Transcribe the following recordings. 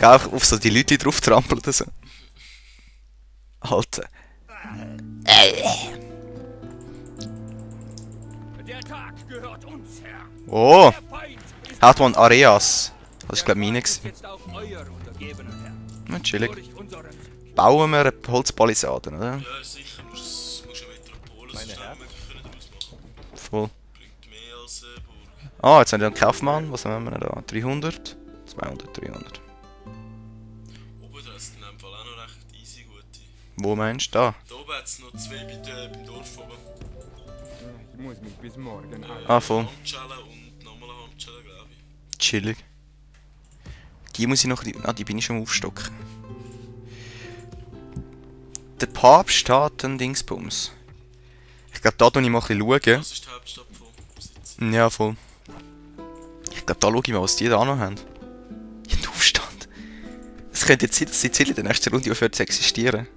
auch auf so die Leute drauf trampeln oder so. Alter. Der Tag gehört uns, Herr. Oh! Der Feind ist Hat man Areas. Das ist, glaube ich, meine. jetzt auch euer Untergebener, Herr. Na, chillig. Durch unsere Bauen wir eine Holzpalisaden, oder? Ja, sicher, musst eine Metropole zusammen können daraus machen. Voll. Bringt mehr als eine Burg. Ah, jetzt haben wir einen Kaufmann. Was haben wir da? 300? 200, 300. Oben da ist in dem Fall auch noch recht easy gute. Wo meinst du? Da? Da oben hat es noch zwei beim Dorf oben. Ich muss mich bis morgen Ah, voll. Handschellen und nochmal eine Handschelle, glaube ich. Chillig. Die muss ich noch... Ah, die bin ich schon am Aufstocken. Der Papst hat einen Dingsbums. Ich glaube, da schaue ich mal ein bisschen. Das ist die Hauptstadt von Besitz. Ja, voll. Ich glaube, da schaue ich mal, was die da noch haben. Ja, Aufstand. Es könnte jetzt sein, dass die Ziele in der nächsten Runde aufhören zu existieren.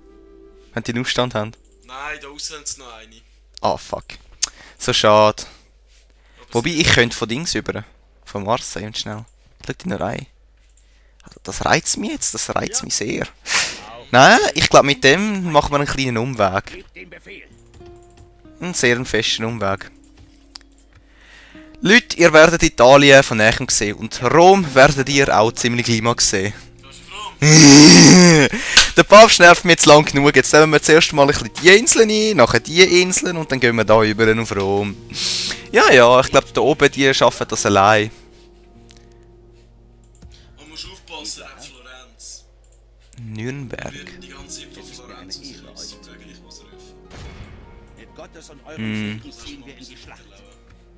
Wenn die einen Aufstand haben. Nein, da aussen haben sie noch eine. Ah, fuck. So schade. Aber Wobei, ich könnte von Dings über. Von Marseille und schnell. Schau die noch rein. Also, das reizt mich jetzt, das reizt mich sehr. Nein, ich glaube, mit dem machen wir einen kleinen Umweg. Gebt den Befehl. Einen sehr festen Umweg. Leute, ihr werdet Italien von näherem sehen und Rom werdet ihr auch ziemlich gleich mal sehen. das ist froh. Der Papst nervt mir jetzt lang genug. Jetzt nehmen wir zuerst mal ein bisschen die Inseln ein, nachher die Inseln und dann gehen wir da über auf Rom. Ja, ja, ich glaube, da oben die schaffen das allein. Man muss aufpassen, auch Florenz. Nürnberg. Wir werden die ganze Zeit von Florenz aus zögerlich ausrufen. Mit Gottes und eurem Segen ziehen wir in die Schlacht.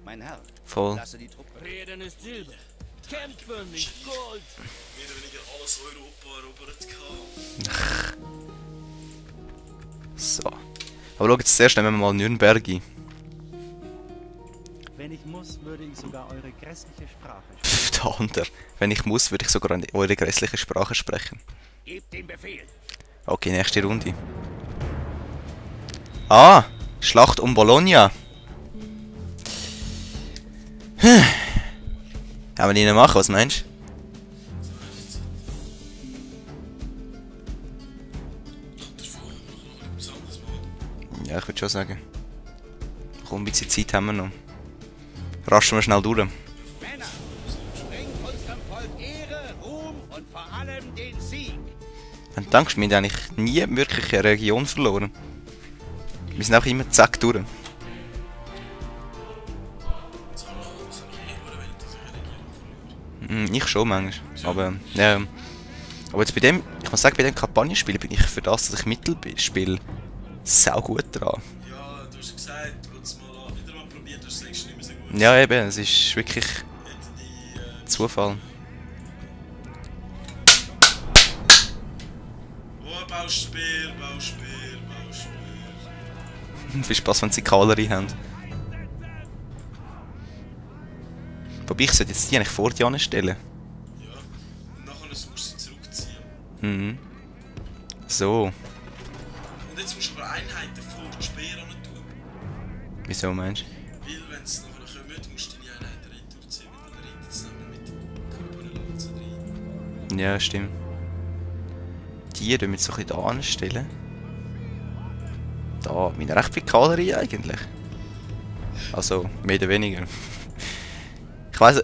Mein Herr, Voll. lasse die Truppe. Reden ist Silber. Kämpfen nicht Gold. Mehr oder weniger alles Europa erobert gehabt. So. Aber schau jetzt zuerst, nehmen wir mal Nürnberg ein. Wenn ich muss, würde ich sogar eure grässliche Sprache sprechen. Pff, der andere. Wenn ich muss, würde ich sogar eure grässliche Sprache sprechen. Gebt den Befehl. Okay, nächste Runde. Ah! Schlacht um Bologna. Haben wir ihn machen, was meinst du? Ja, ich würde schon sagen. Komm, ein bisschen Zeit haben wir noch. Raschen wir schnell durch. Männer, bringt unserem Volk Ehre, Ruhm und vor allem den Sieg. Und denkst du, wir haben eigentlich nie wirklich eine Region verloren. Wir sind auch immer zack durch. Ich schon manchmal. Aber, ja. Aber jetzt bei dem, ich muss sagen, bei dem Kampagnenspiel bin ich für das, dass ich Mittel spiele, sau gut dran. Ja, du hast gesagt, du hast mal wieder mal probiert, hast du nicht mehr so gut. Ja, eben, es ist wirklich Hätte die, Zufall. oh, baust Speer, baust Speer, baust Speer. Viel Spaß, wenn sie Kavallerie haben. Wobei, ich sollte jetzt die eigentlich vor die anstellen. Ja, und nachher musst du sie zurückziehen. Mhm. So. Und jetzt musst du aber Einheiten vor den Speer tun. Wieso meinst du? Weil, wenn sie nachher kommen, musst du deine Einheiten reinziehen, mit den Reiten zusammen mit Kampagnenlanzen drin. Ja, stimmt. Die tun wir jetzt so ein bisschen da anstellen. Da, mit recht viel Kavallerie eigentlich. Also, mehr oder weniger.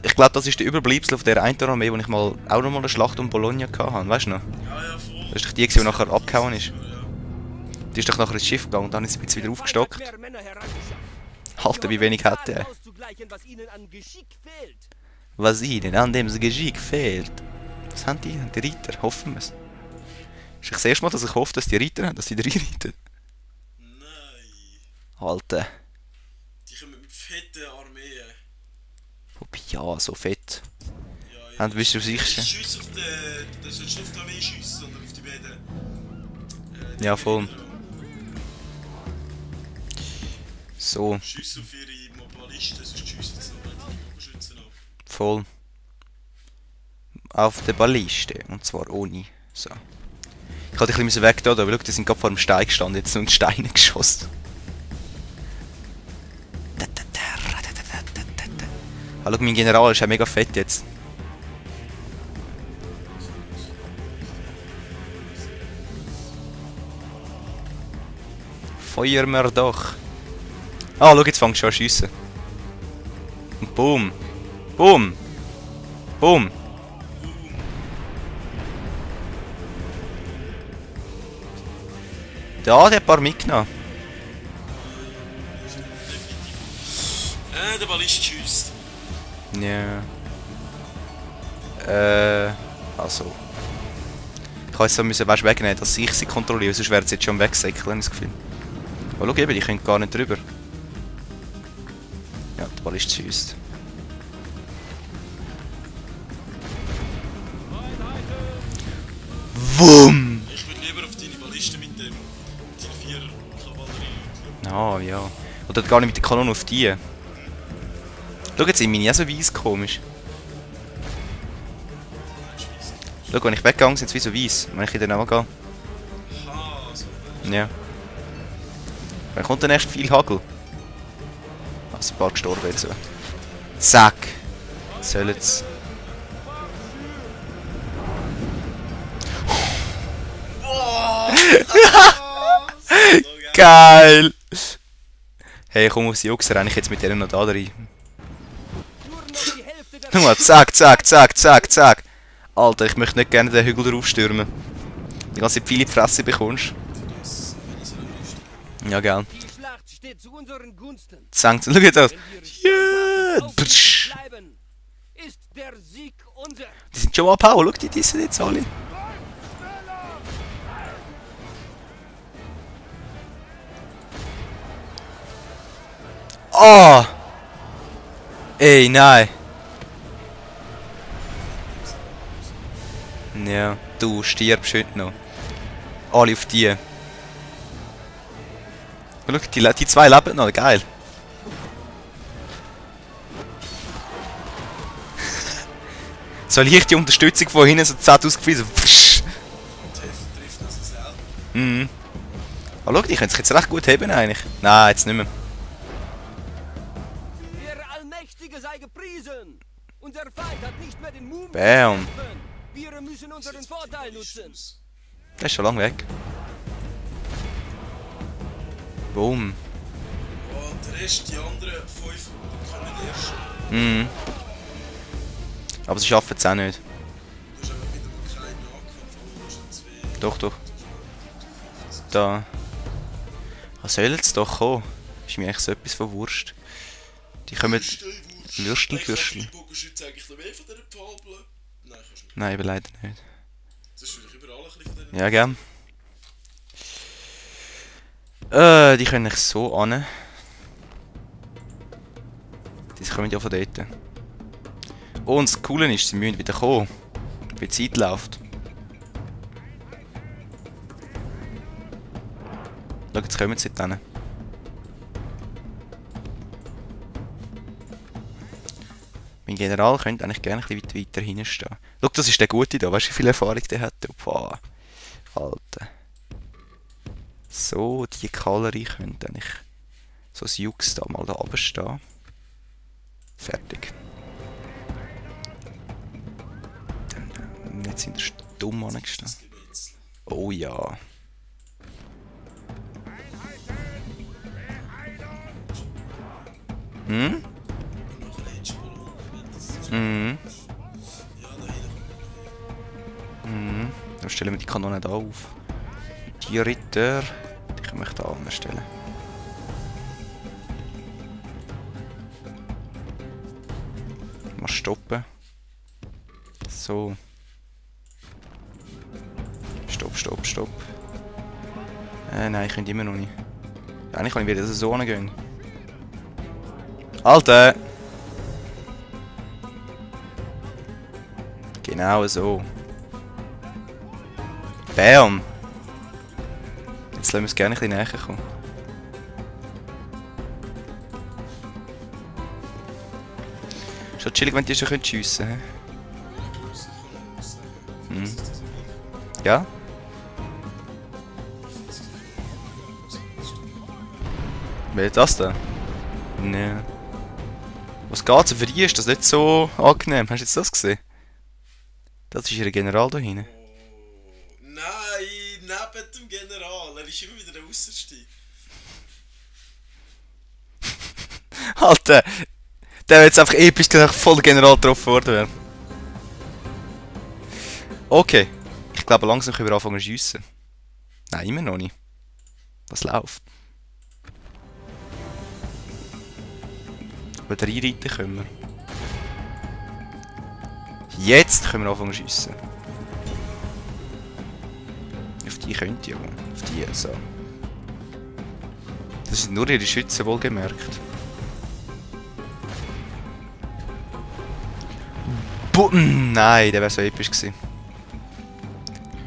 Ich glaube, das ist der Überbleibsel auf der einen Armee, wo ich mal auch noch mal eine Schlacht um Bologna hatte. Weißt du noch? Ja, ja, voll. Das ist doch die, die nachher abgehauen ist. Die ist doch nachher ins Schiff gegangen und dann ist sie jetzt wieder aufgestockt. Mehr Männer herangeschafft. Alter, wie wenig hat der? Auszugleichen, was ihnen an Geschick fehlt. Was ihnen an dem Geschick fehlt. Was haben die? Die Reiter? Hoffen wir es. Das ist das erste Mal, dass ich hoffe, dass die Reiter haben, dass sie 3 reiten. Nein. Alter. Die kommen mit fetten Armeen. Wobei, ja, so fett. Ja, Haben bist du sicher? Schüsse auf den... Du sollst nicht auf die Armee schiessen, sondern auf die beiden... Ja, voll. So, Schüsse auf ihre Mobilisten, sonst schiessen sie noch die Bogenschützen ab. voll. Auf der Balliste. Und zwar ohne. So. Ich hatte ein bisschen weg da, aber schau, die sind gerade vor dem Stein gestanden, jetzt nur Steine geschossen. Hallo, mein General ist ja mega fett jetzt. Feuer mir doch. Ah, schau, jetzt fängst du an zu schiessen. Und boom. Boom. Boom. Der hat ein paar mitgenommen. Der Ballist schießt. Ja. Also. Ich kann jetzt so müssen wegnehmen, dass ich sie kontrolliere, sonst wäre es jetzt schon wegsäckeln, habe ich das Gefühl. Aber schau eben, ich könnte gar nicht drüber. Ja, der Ballist schiesst. Wumm! Ich würde lieber auf deine Balliste mit dem deiner 4er Kavallerie. Ah, ja. Oder gar nicht mit der Kanone auf die. Schau, jetzt sind meine auch so weiss komisch. Schau, wenn ich weggegangen sind sie wie so weiss. Wenn ich in den Namen gehe. Aha, so. Ja. Wann kommt denn erst viel Hagel? Also ein paar gestorben jetzt. Zack! Sollen's. Geil! Hey, komm aus Jux, renne ich jetzt mit denen noch da rein. Nur noch die Hälfte der Nur zack, zack, zack, zack, zack. Alter, ich möchte nicht gerne den Hügel drauf stürmen. Die ganze Zeit viele Fresse bekommst. Ja, gell. Die Schlacht steht zu unseren Gunsten. Zankt, schau jetzt aus. Wenn wir Ja, ptsch. bleiben, ist der Sieg unser. Die sind schon abgehauen, schau, die sind jetzt alle. Oh! Ey, nein! Ja, du stirbst heute noch. Alle auf die. Schau, die zwei leben noch, geil. So leichte Unterstützung von hinten, so zart ausgewiesen. Trifft das selber. Mhm. Aber schau, die können sich jetzt recht gut heben eigentlich. Nein, jetzt nicht mehr. Der Allmächtige sei gepriesen. Unser Feind hat nicht mehr den Mumm. Bam. Wir müssen unseren Vorteil nutzen. Der ist schon lange weg. Boom. Und der Rest, die anderen 500 können erst. Mhm. Aber sie schaffen es auch nicht. Du hast einfach wieder mal keinen Nahkontrolle, schon 2. Doch, doch. Da. Was soll es doch kommen? Ist mir eigentlich so etwas von Wurscht. Die kommen. Würstel, Würstel. Die Bogenschütze eigentlich noch mehr von dieser Pfalble? Nein, kannst du nicht. Nein, aber leider nicht. Das ist vielleicht überall ein bisschen von denen. Ja, gell. Die können ich so an. Die kommen ja von dort. Und das Coole ist, sie müssen wieder kommen. Wie die Zeit läuft. Schau, jetzt kommen sie dann. Mein General könnte eigentlich gerne ein bisschen weiter hinten stehen. Schau, das ist der Gute da. Weißt du, wie viel Erfahrung der hat? Boah. Alter. So, die Kavallerie könnte eigentlich so ein Jux da mal da oben stehen. Fertig. Jetzt sind wir dumm angestanden. Oh ja. Hm? Mhm. Mhm. Dann stellen wir die Kanone da auf. Die Ritter, die können wir da anstellen. Mal stoppen. So. Stopp, stopp, stopp. Nein, ich könnte immer noch nicht. Eigentlich kann ich wieder so gehen. Alter! Genau so. Bam! Jetzt lassen wir es gerne ein bisschen näher kommen. Schon chillig, wenn die schon schiessen können. Hm. Ja? Wer ist das denn? Nee. Was geht's? Für die ist das nicht so angenehm. Hast du jetzt das gesehen? Das ist ihr General da hinten. Oh, nein, neben dem General. Er ist immer wieder der Aussenste. Alter! Der wäre jetzt einfach episch gesagt voll der General getroffen worden. Okay. Ich glaube langsam können wir anfangen zu schiessen. Nein, immer noch nicht. Was läuft? Aber reinreiten können wir. Jetzt können wir anfangen zu schiessen. Auf die könnt ihr aber. Auf die, so. Das sind nur ihre Schützen, wohlgemerkt. Nein, der wäre so episch gewesen.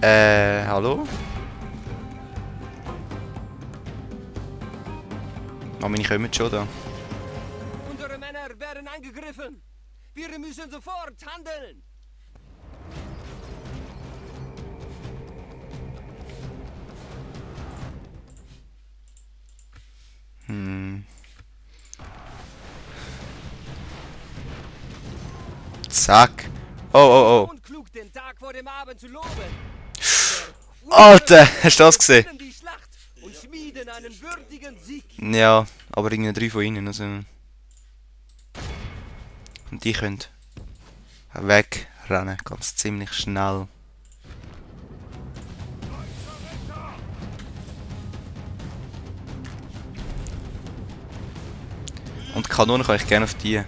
Hallo? Oh, meine kommen schon da. Unsere Männer werden angegriffen. Wir müssen sofort handeln. Zack. Oh. Unklug, den Tag vor dem Abend zu loben. Alter, hast du das gesehen? Die Schlacht und schmieden einen würdigen Sieg. Ja, aber irgendwie 3 von ihnen. Also. Und die können wegrennen, ganz ziemlich schnell. Und die Kanone kann ich gerne auf die.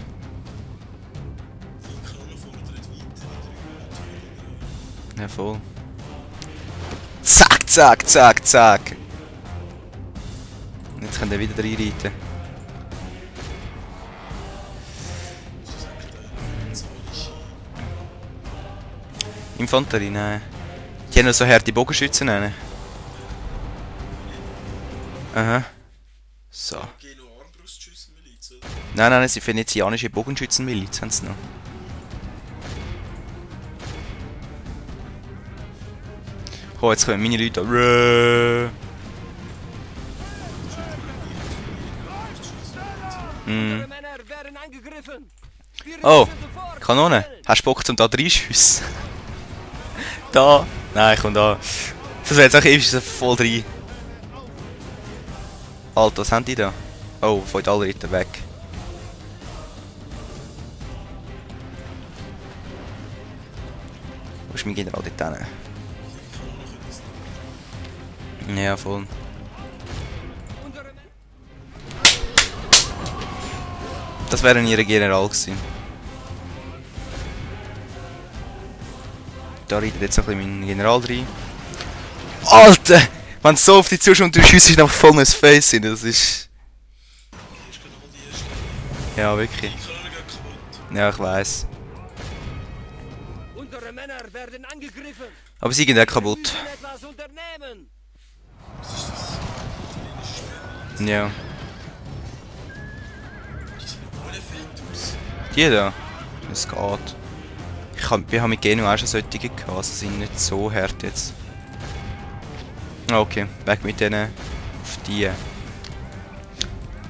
Ja, voll. Zack, zack, zack, zack. Und jetzt kann er wieder reinreiten. Infanterie, nein. Die haben noch so harte Bogenschützen. Aha. So. Nein, es sind venezianische Bogenschützenmiliz, haben sie noch. Oh, jetzt kommen meine Leute. Oh, Kanone. Hast du Bock zum da reinschiessen? Da. Nein, komm da. Das wäre jetzt auch ewig voll rein. Alter, was haben die da? Oh, fällt alle Ritter weg. Wo ist mein General dort hin? Ja, voll. Das wäre ihre General gewesen. Da reitet jetzt noch ein bisschen mein General rein. Alter! Wenn du so auf die zuschaust und du schiessst, ist einfach voll ins Face rein. Das ist... Ja, wirklich. Ja, ich weiss. Unsere Männer werden angegriffen. Aber sie gehen auch kaputt. Ja. Die da? Es geht. Wir haben mit Genua auch schon solche gehabt, also sind nicht so hart jetzt. Okay, weg mit denen auf die.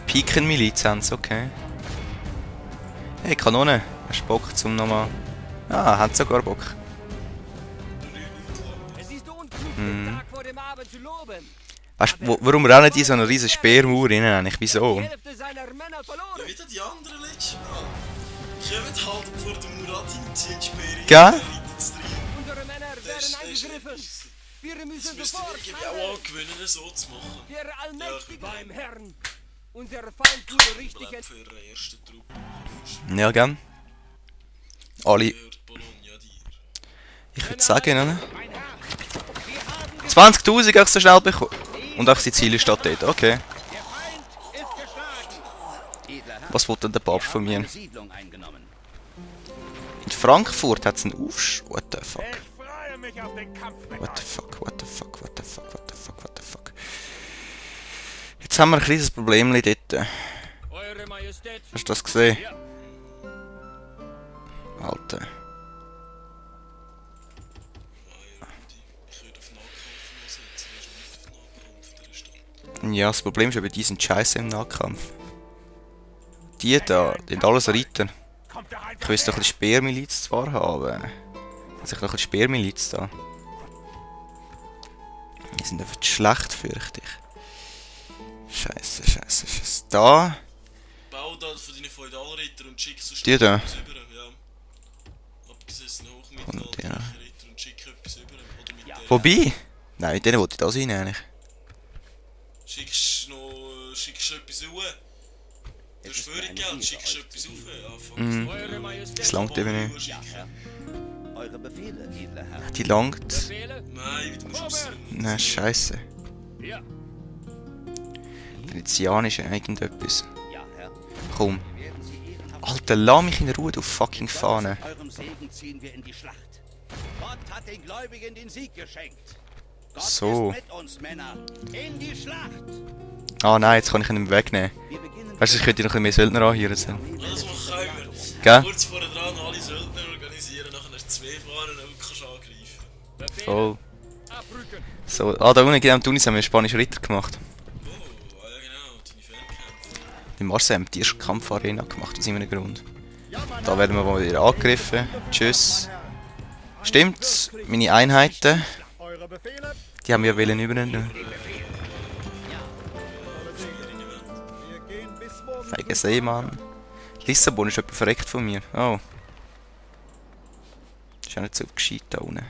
Pikenmiliz haben sie, okay. Hey, Kanone, hast du Bock zum nochmal... Ah, haben sogar Bock. Weißt du, warum rennen die so eine riesen Speermauer rein eigentlich? Wieso? Ja, wieder die anderen letztes Mal. Kommt halt vor der Muradin, ziehen Speer rein, Gell? reitet es rein. Unsere Männer werden angegriffen. Wir Das müssen müsst sofort ihr irgendwie auch angewöhnen, so zu machen. Der Allmächtige Ja, beim Herrn. Unser Feind wurde richtig Für ihre erste Truppe. Ja, gell? Alle... Gehört Bologna dir. Ich würde sagen, ne? 20'000 habe ich so schnell bekommen. Und auch die Ziele steht dort, okay. Was will denn der Papst von mir? In Frankfurt hat es einen Aufstand. What the fuck? What the fuck, what the fuck, what the fuck, what the fuck, what the fuck. Jetzt haben wir ein kleines Problem dort. Hast du das gesehen? Alter. Ich würde auf Nahkampf setzen, du nicht auf Nahkampf der Stadt. Ja, das Problem ist eben, die sind scheiße im Nahkampf. Die da, die sind alles Reiter. Ich wüsste doch ein bisschen Speermiliz zwar haben. Also ich noch ein bisschen Speermiliz da. Die sind einfach schlecht, fürchte ich. Scheiße. Da. Bau da von deinen Feudalrittern und schick sonst Die da? etwas über. Ja. Abgesessene Hochmittelalterliche Ritter und schick etwas über. Oder mit der... Wobei? Nein, mit denen wollte ich das rein eigentlich. Schickst du etwas raus? Du hast Führergeld, schickst du etwas rauf? Ja, fuck. Eure Majestät. Das langt eben nicht. Ja, Herr. Eure Befehle, edler Herr. Die langt. Befehle? Nein, du musst aussehen. Nein, scheiße. Ja. Venezianisch irgendetwas. Ja, Herr. Komm. Wir werden sie ehrenhaft... Alter, lass mich in Ruhe, du fucking Fahne. Mit eurem Segen ziehen wir in die Schlacht. Gott hat den Gläubigen den Sieg geschenkt. Gott So. ist mit uns, Männer. In die Schlacht. Ah nein, jetzt kann ich ihn nicht mehr wegnehmen. Wir beginnen... Weißt du, ich könnte noch ein bisschen mehr Söldner anhören. Das machen wir. Gell? Kurz vorher dran alle Söldner organisieren, nachher hast du 2 fahren und dann kannst du angreifen. Befehle? Voll. Abrücken. So, da unten genau in Tunis haben wir einen spanischen Ritter gemacht. Oh, ja genau, deine Fernkämpfe. Im Marseille haben wir die erste Kampfarena gemacht, aus irgendeinem Grund. Da werden wir mal wieder angegriffen. Tschüss. Stimmt, meine Einheiten, die haben wir wollen übernehmen. Feige Seemann. Lissabon ist jemand verreckt von mir. Oh. Ist ja nicht so gescheit da unten.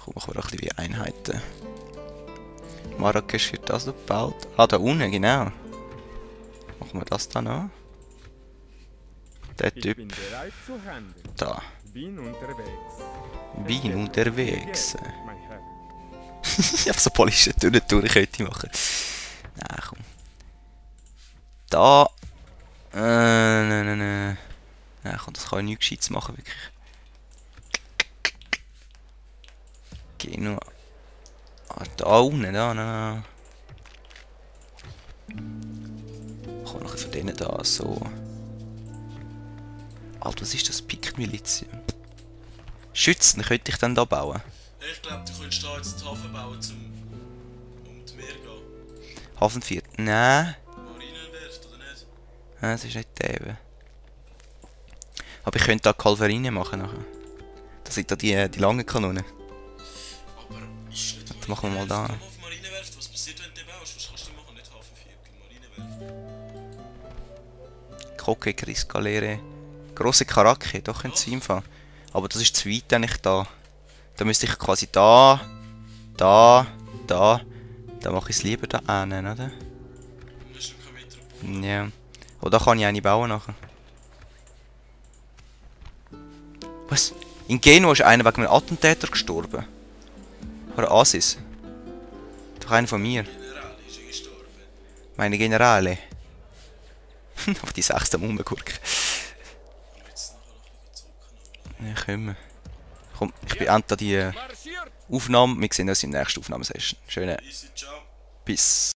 Komm, machen wir doch ein bisschen wie Einheiten. Marrakesch wird das noch gebaut. Ah, da unten, genau. Machen wir das da noch. Der Ich Typ bin bereit zu handeln. da. Bin unterwegs. Bin unterwegs. Mein Herr. Ich hab so polische Töne durch, könnte ich machen. Nein, komm. Da. Nein, komm, das kann ich nicht gescheit machen, wirklich. Genau. Ah, da unten, da. Komm, noch von denen da, so. Alter, was ist das? Piket-Miliz? Schützen könnte ich dann da bauen. Ich glaube, du könntest da jetzt die Hafen bauen, um die Meer gehen. Hafenviertel? Nein. Marinewerft, oder nicht? Nein, das ist nicht der eben. Aber ich könnte da Kalverine machen nachher. Das sind da die langen Kanonen. Aber ist nicht Das machen wir mal da. Komm auf Marinewerft, was passiert, wenn du den baust? Was kannst du machen? Nicht Hafenviertel, Marinewerft. Koke, Chris-Galere. Grosse Karake, da könnte es hinfahren. Aber das ist zu weit eigentlich da. Da müsste ich quasi da mache ich es lieber da hinten, oder? Du hast noch keine Metropole. Ja. Aber da kann ich eine bauen nachher. Was? In Genua ist einer wegen einem Attentäter gestorben. Oder Asis. Doch einer von mir. General ist ja gestorben. Meine Generale. Aber die 6. Mummengurke. Jetzt nachher noch ein bisschen zocken. Ja, können wir. Komm, ich beende die Marschiert. Aufnahme. Wir sehen uns in der nächsten Aufnahmesession. Schöne Easy, ciao. Bis.